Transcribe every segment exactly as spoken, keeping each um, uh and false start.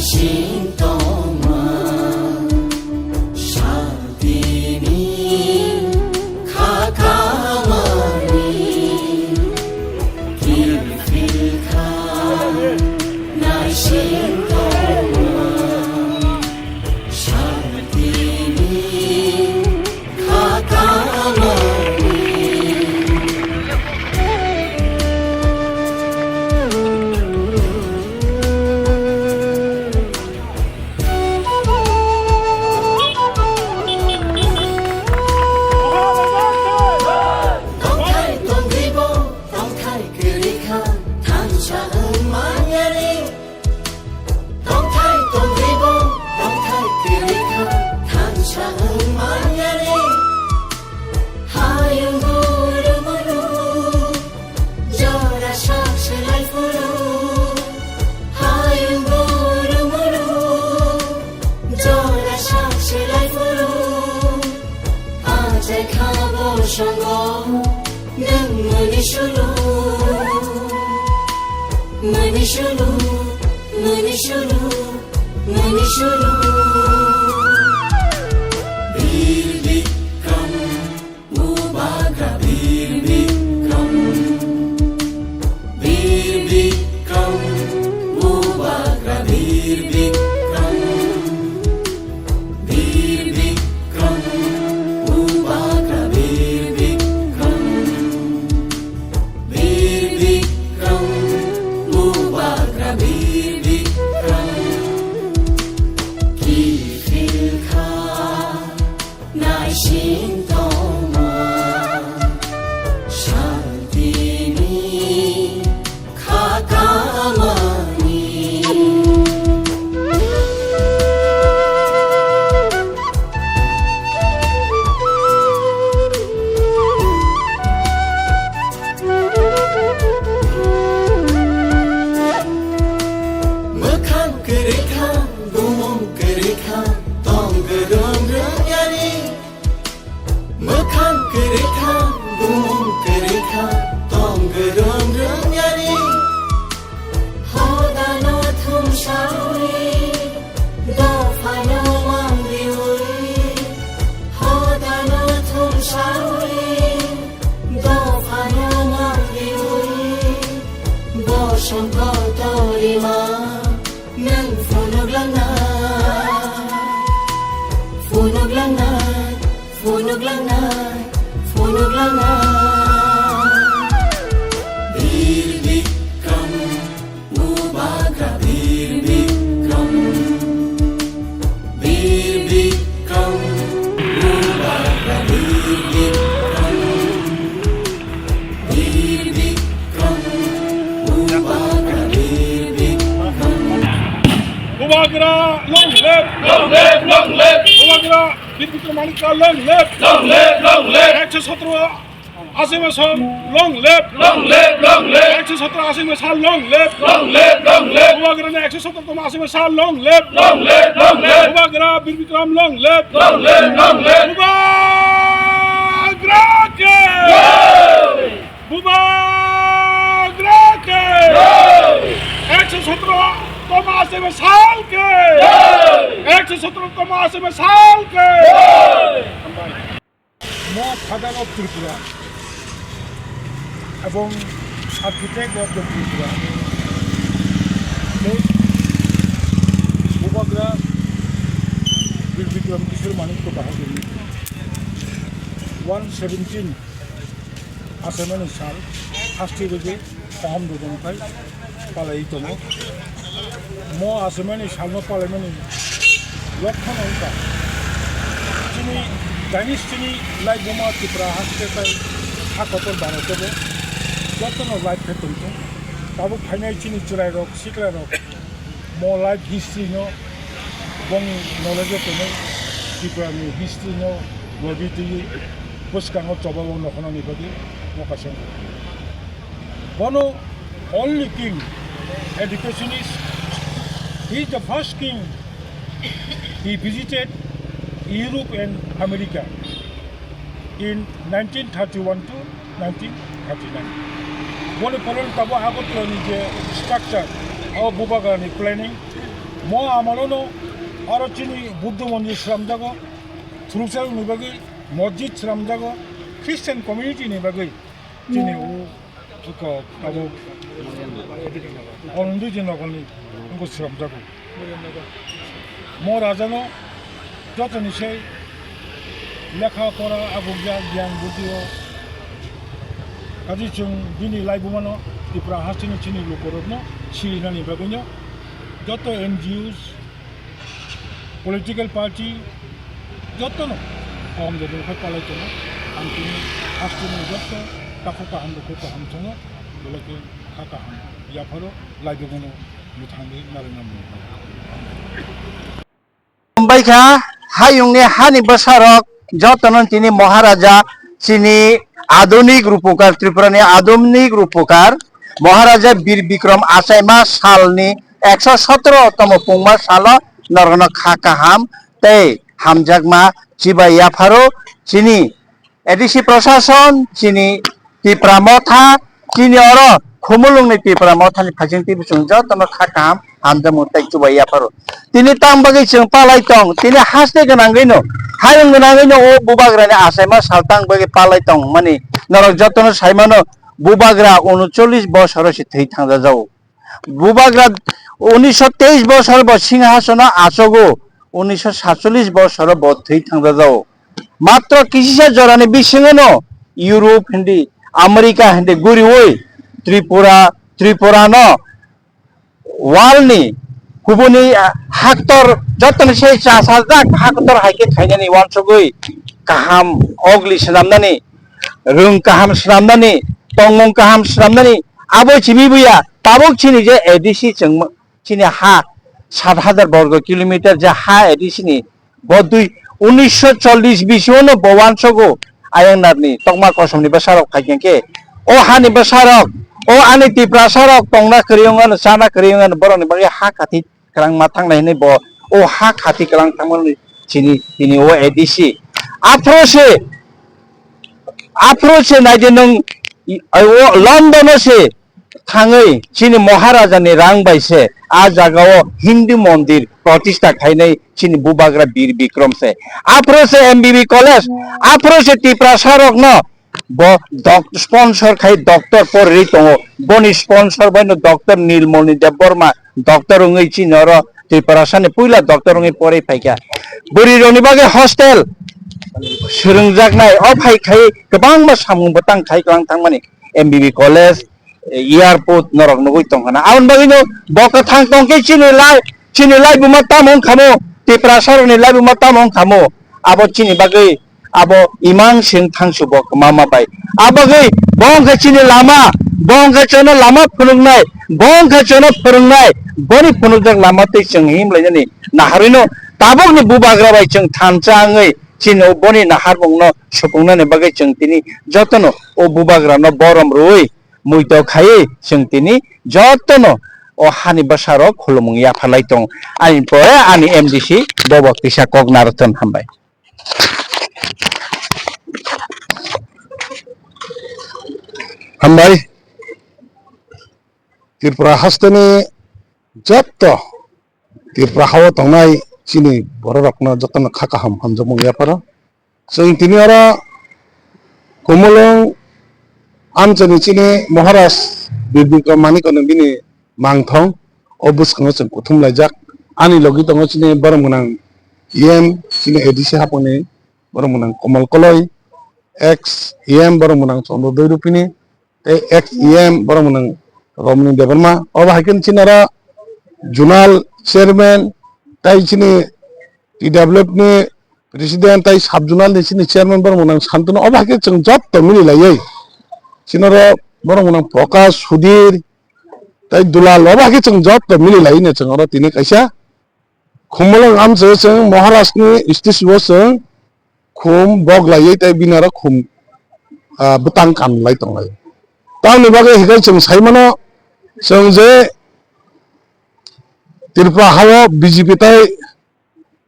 Sintoma, shaltini, khakamani, kirfilkha, naisintoma, shaltini, khakamani. Tongthai tongribo, tongthai kwrwikha, thansa wng manyani. Tongthai tongribo, tongthai kwrwikha, thansa wng manyani. Hayung guru muru, jora sak selai phuru. Hayung guru muru, jora sak selai phuru. Achai kha bo songo, nwng muni sulu. Muni sulu, muni sulu, muni sulu. Bir Bikram, Bubagra Bir Bikram. Bir Bikram, Bubagra Bir Bikram. Bir Bikram, Bubagra Bir Bikram. Bir Bikram, Bubagra Bir Bikram. Kiphilkha, naising tongma, shaltini, khakamani. Mwkhang kwrwikha, bumung kwrwikha, tong gwdwng rwngyani. Mwkhang kwrwikha, bumung kwrwikha, tong gwdwng rwngyani. Hodano thumsawi, dophano mangliwi. Hodano thumsawi, dophano mangliwi. Bosong kotorima, nwng phunuklangnai, phunuklangnai. Phunuklangnai, phunuklangnai. Bir Bikram, Bubagra Bir Bikram. Bir Bikram, Bubagra Bir Bikram. Bir Bikram, Bubagra Bir Bikram. Bubagra, long live! Long live, long live! Bubagra Bir Bikram Manikya, long live! Long live, long live! Ekso sotro Aswk Missile, long live! Long live, long live! Ekso sotro Aswk Missile, long live! Long live, long live! Bubagrani ekso sotro tomo Aswk Missile, long live! Long live, long live! Bubagra Bir Bikram, long live! Long live, long live! Bubagra ke! Jai! Bubagra ke! Jai! Ekso sotro tomo Aswk Missile ke! Jai! Ekso sotro tomo Aswk Missile ke! Jai! Mo father of Tripura ebong architect of the Tripura, tei Bubagra Bir Bikram Kishore Manikya Bahadurni one seventeen achaimani sal haste rwgwi kaham rwgwi palaiwi tongo. Mo achaimani salno palaimani lokhono wngkha chini dynasty ni laibuma Tripura haste tei ha kotor Bharat o bo jotono life khe tongthung. Tabuk phainai chini chwrairok, siklairok mo life history no bongni knowledge o tonwi Tripura ni history no logi twiwi bwskango chobao nohornani bagwi mo kaisa wngkha. Bono only king, educationist. He is the first king. He visited Europe and America in nineteen thirty-one to nineteen thirty-nine. Boni pore tabo Agartala ni je structure, abo Bubagra ni planning, Mo amolono aro chini Buddha mondir slamjago, Thurukcharokni bagwi mosjid slamjago, Christian community ni bagwi chini o Tabuk Orondoi Nogorni wngkha slamjago. Mo rajano jotoni se lekha pora abukya giyan buddhi o. Kaji chwng bini laibumano Tripura hasteni chini lukurokno sirinani bagwino joto N G Os, political party jotono kaham jani khe palai tongo. Ang tini hasteni joto takhuk kaham rokho kaham tongo, belai khe kha kaham yapharo laibumano mwthangwi narwkna mungkha. Hambai kha, hayungni hani bwsarok jotono tini Maharaja chini adunik rupokar, Tripurani adunik rupokar Maharaja Bir Bikram achaima salni ekso sotro tomo pungma salo norokno kha kaham tei hamjakma chibai yapharo chini A D C Prashason, chini Tipra Motha, chini oro Khumulwngni Tipra Mothani phaising twibo chwng jotono kha kaham hamjakmung tei chubai yapharo. Tini tang bagwi chwng palai tong, tini haste gwnangwino, hayung gwnangwino o bubagrani achaima sal tang bagwi palai tong hwnmani norok jotono saimano, bubagra unochollish bosoro se thwi thangjajago. Bubagra unisho teis bosor bo singhasono achogo, unisho satchollish bosoro bo thwi thangjajago. Matro kisisa jorani bisingono Europe hindi, America hindi guriwi Tripura, Tripurano world ni kubuni, ah, haktor jotoni se chasajak haktor hai khe khainani uansugwi kaham ogli swnamnani, rwng kaham swnamnani, tongmung kaham swnamnani, abo simi buya tabuk chini je A D C chwng chini ha sat hajar borgo kilometer je ha A D C ni bo dui, unisho chollish bisingono bo uansogo ayang narni tokma kosomni bwsarok phaikhe khe o hani bwsarok, o ani Tiprasarok tongna kwrwi wngmano, chana kwrwi wngmano, borokni bagwi ha khathi kwlangma thangnai hinwi bo o ha khathi kwlang thangmani chini, tini o A D C. Aphuru se, aphuru se naidi nwng, i, o London o se thangwi chini Maharajani rang bai se a jagao Hindu mondir protista khainai chini bubagra Bir Bikram se. Aphuru se M B B college, aphuru se Tiprasa rokno bo dok-, sponsor khai doctor porwi tongo. Boni sponsor baino doctor Nilmoni Debbarma doctor wngwi chini oro Tiprasani puila doctor wngwi porwi phaikha. Bwrwi rokni bagwi hostel swrwngjaknai, o phai khai kwbangma samung bwtang khai kwlang thangmani M B B college, airport norok nugwi tongkha na. Aboni bagwino bo kwthang tongkhe chini lai, chini laibuma tamo wngkhamo, Tiprasa rokni laibuma tamo wngkhamo, abo chini bagwi abo imang sing thangsu bo kwmama bai. Abagwi bo wngkha chini lama, bo wngkha chwngno lama phunuknai, bo wngkha chwngno phwrwngnai, boni phunukjak lama twi chwng himlainani naharwino tabukni bubagra bai chwng thansa wngwi chini boni nahar bongno supungnani bagwi chwng tini jotono o bubagrano borom rwui muitok khaiwi chwng tini jotono o hani bwsarok khulumung yapharlai tong. Ani pore ani M D C bobok tisa kok narwkthon, hambai. Hambai. Tripura hasteni jotto Tripura hao tongnai chini bororokno jotono kha kaham hamjakmung yapharo. Chwng tini oro Kumulwng amchaini chini Maharaj Bir Bikram Manikno bini mangthong o bwskango chwng kuthum laijak. Ani logi tongo chini borok mwnang E M, chini A D C haponi borok mwnang Komal Koloi, ex E M borok mwnang Chandra Doirupini, tei ex E M borok mwnang Romni Debbarma. Obo hai khe chini oro zonal chairman tei chini T W F ni president tei sub zonal ni chini chairman borok mwnang Santunu. Obo hai khe chwng joto mili laiwi chini oro borok mwnang Prakash, Sudhir tei Dulal. Obo hai khe chwng joto mili laiwi no chwng oro tini kaisa Khumulwng amchaio chwng Maharaj ni stage o chwng khum bok laiwi tei bini oro khum, ah, bwtang kan lai tong lai. Tamoni bagwi hinkhe chwng sai mano, chwng je Tripura hao B J P tei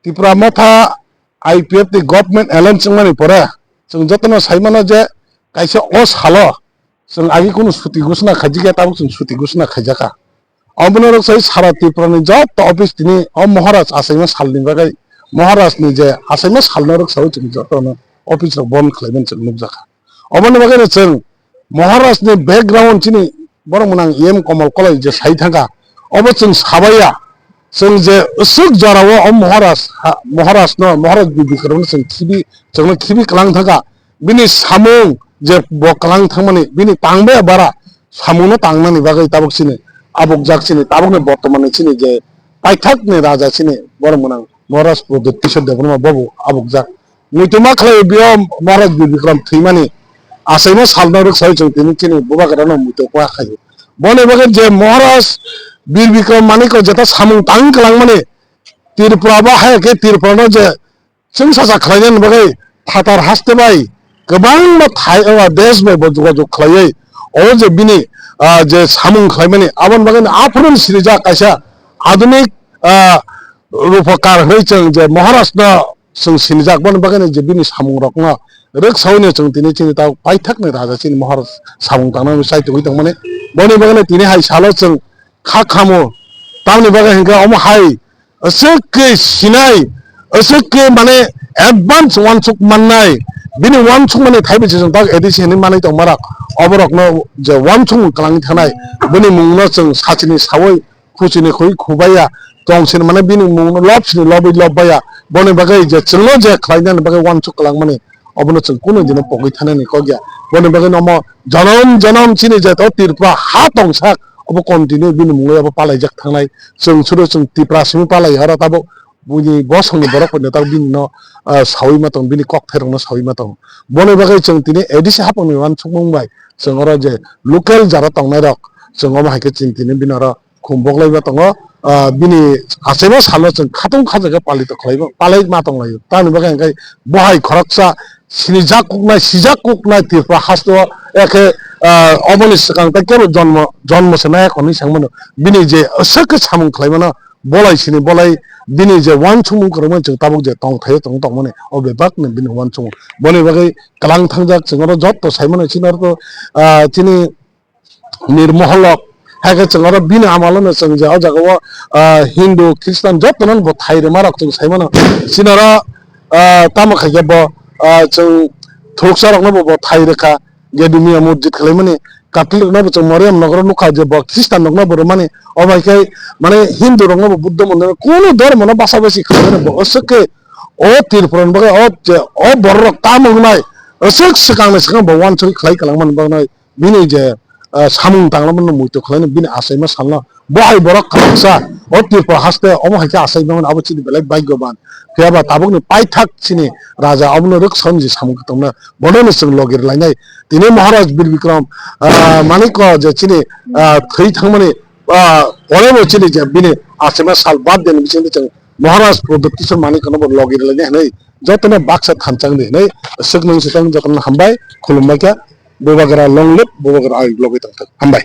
Tripura Motha I P F ni government alliance wngmani pore chwng jotono sai mano je kaisa o salo chwng agi kunu suti ghoshona khaijak ya, tabuk chwng suti ghoshona khaijak kha. Omono rwksawi sara Tripura ni joto office tini o Maharaj achaima salni bagwi, Maharaj ni je achaima salno rwksawi chwng jotono office rok bon khlaimani chwng nukjakha. Oboni bagwino chwng Maharaj ni background chini borok mwnang E M Komol Koloi je sai thangkha, obo chwng sabaiya, chwng je aswk jorao o Maharaj ha, Maharaj no, Maharaj Bibikram no chwng khibi, chwngno khibi kwlang thangkha, bini samung je bo kwlang thangmani, bini tangbai bara samungno tangnani bagwi tabuk chini abukjak chini, tabukni bortomani chini je paithakni raja chini borok mwnang Maharaj Pradyut Kishore Debbarma bobo abukjak. Muituma khlai bio Maharaj Bir Bikram thwimani achaima salno rwksawi chwng tini chini bubagrano muitu kwa khaio. Boni bagwi je Maharaj Bir Bikram Manikko jeta samung tang kwlangmani Tripura ba hai khe Tripura no je chwngsacha khlainani bagwi phatar haste bai kwbangma thai, o, desh bai bo jogajog khlaiwi o je bini, ah, je samung khlaimani aboni bagwi aphuru sirijak kaisa adunik, ah, rupakar hwnwi chwng je Maharaj no chwng sinijak, boni bagwino je bini samungrokno rwksaui no chwng tini chini ta paithakni raja chini Maharaj samung tangnani chai tongwi tongmani. Boni bagwino tini hai salo chwng kha khamo, tamni bagwi hwnkhe omo hai aswk khe sinai, aswk khe mane advance uansuk mannai, bini uansukmani thaibai se chwng tak A D C hinwi manwi tongmarok, oborokno je uansukmung kwlangwi thanai, bini mungno chwng sachini saui khuchini khui khubaiya, tong sini mane bini mungno lob sini lobwi lobbaiya, boni bagwi je chwngno je khlainani bagwi uansuk kwlangmani, obono chwng kunu dino pogwi thanani kok ya. Boni bagwi no omo jonom jonom chini je to Tripura ha tongsak, obo continue bini mungwi obo palaijak thangnai, chwng suro chwng Tripura simi palai oro tabuk buini bosongni borok poino tabuk bini no, ah, saui ma tong, bini kokthairokno saui ma tong. Boni bagwi chwng tini A D C hapangni uansukmung bai chwng oro je local jara tongnairok chwng omo hai khe chini tini bini oro khum boklaiba tongo, ah, bini achaima salno chwng khatung khajaga palito khlaiba, palai ma tonglaio. Tamni bagwi hwnkhe bohai khoroksa sinijak kuknai, sijak kuknai Tripura hasteo, ekhe, ah, oboni swkang tei kebo jonmo, jonmo se nai hwnwi sangmano. Bini je aswk khe samung khlaimano, bolai sini bolai bini je uansukmung kwrwngmani chwng tabuk je tongthaio tong tongmani, o bebakni bini uansukmung. Boni bagwi kwlang thangjak chwng oro jotto saimano chini oro to, ah, chini Nirmoholok, hai khe chwng oro bini amalono chwng je o jagao, ah, Hindu, Khristan jotono bo thai rwma rok chwng sai mano. Chini oro, ah, tamo khai khe bo, ah, chwng thuksa rokno bo, bo thai rwkha, Gedimiya mosjid khlaimani, Catholic no bo chwng Mariam nogoro nukha je bo Khristan rokno bo rwmani, o bai khe mane Hindu rokno bo Buddha mondir, kunu dhormo no basa basi khlaimani bo aswk khe o Tripura ni bagwi o je o borok rok tamo wngnai aswk swkang ni swkang bo uansugwi khlai kwlangmani bagwi bini je, ah, samung tanglaimano muitu khlaino bini achaima salno bo hai borok khoroksa o Tripura haste omo hai khe achaimani abo chini belai bhagyoban. Phiya ba tabukni paithak chini raja abono rwksaui je samung tongna bonono chwng logi rwlainai. Tini Maharaj Bir Bikram, ah, Manikko je chini, ah, thwi thangmani, ah, pore bo chini je bini achaima sal birthday ni bisingtwi chwng Maharaj Pradyut Kishore Manikko no bo logi rwlainai hwnwi jotono baksa thanchang di hwnwi swknang swkang jotono hambai khulumbai kha. Bubagra long live, Bubagra ayuk logwi tongthok. Hambai.